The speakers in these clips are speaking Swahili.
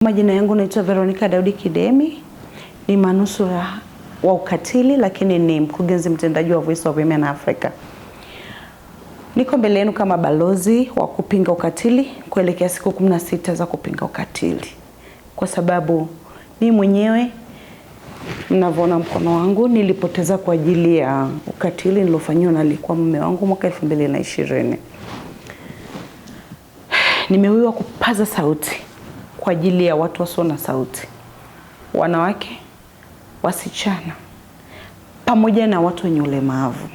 Majina yangu naitwa Veronica Daudi Kidemi, ni manusura wa ukatili lakini ni mkurugenzi mtendaji wa Voice of Women Africa. Niko mbele yenu kama balozi wa kupinga ukatili kuelekea siku 16 za kupinga ukatili, kwa sababu mimi mwenyewe mnavyoona mkono wangu nilipoteza kwa ajili ya ukatili niliofanyiwa na aliyekuwa mume wangu mwaka 2020. Nimewiwa kupaza sauti kwa ajili ya watu wasio na sauti, wanawake, wasichana pamoja na watu wenye ulemavu.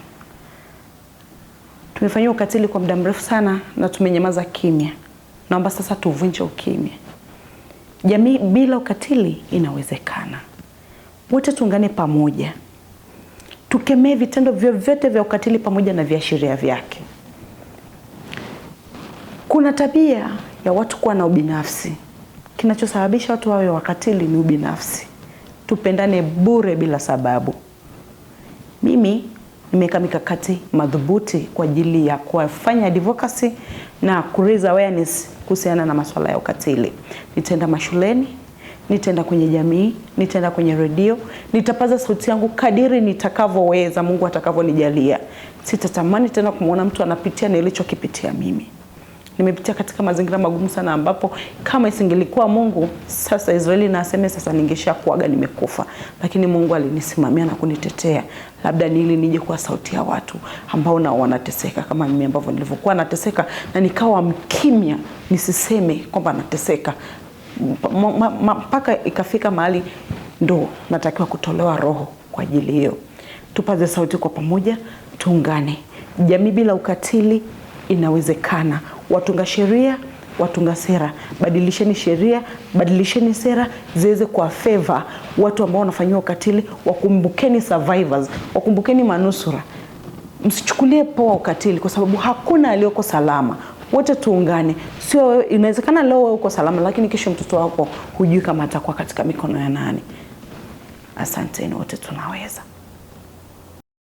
Tumefanyiwa ukatili kwa muda mrefu sana na tumenyamaza kimya. Naomba sasa tuvunje ukimya. Jamii bila ukatili inawezekana. Wote tuungane pamoja, tukemee vitendo vyovyote vya ukatili pamoja na viashiria vyake. Kuna tabia ya watu kuwa na ubinafsi. Kinachosababisha watu wawe wakatili ni ubinafsi. Tupendane bure bila sababu. Mimi nimeweka mikakati madhubuti kwa ajili ya kuwafanya advocacy na ku raise awareness kuhusiana na masuala ya ukatili. Nitaenda mashuleni, nitaenda kwenye jamii, nitaenda kwenye redio, nitapaza sauti yangu kadiri nitakavyoweza, Mungu atakavyonijalia. Sitatamani tena kumwona mtu anapitia nilichokipitia mimi. Nimepitia katika mazingira magumu sana ambapo kama isingelikuwa Mungu, sasa Israeli na aseme sasa ningeshakuaga nimekufa. Lakini Mungu alinisimamia na kunitetea. Labda nili nije kuwa sauti ya watu ambao nao wanateseka kama mimi ambavyo nilivyokuwa nateseka, na nikawa mkimya nisiseme kwamba nateseka. Mpaka ikafika mahali ndo natakiwa kutolewa roho kwa ajili hiyo. Tupaze sauti kwa pamoja, tuungane. Jamii bila ukatili inawezekana. Watunga sheria, watunga sera, badilisheni sheria, badilisheni sera ziweze kwa favor watu ambao wanafanyiwa ukatili. Wakumbukeni survivors, wakumbukeni manusura. Msichukulie poa ukatili, kwa sababu hakuna aliyoko salama. Wote tuungane. Sio wewe, inawezekana leo wewe uko salama, lakini kesho mtoto wako hujui kama atakuwa katika mikono ya nani. Asanteni, wote tunaweza.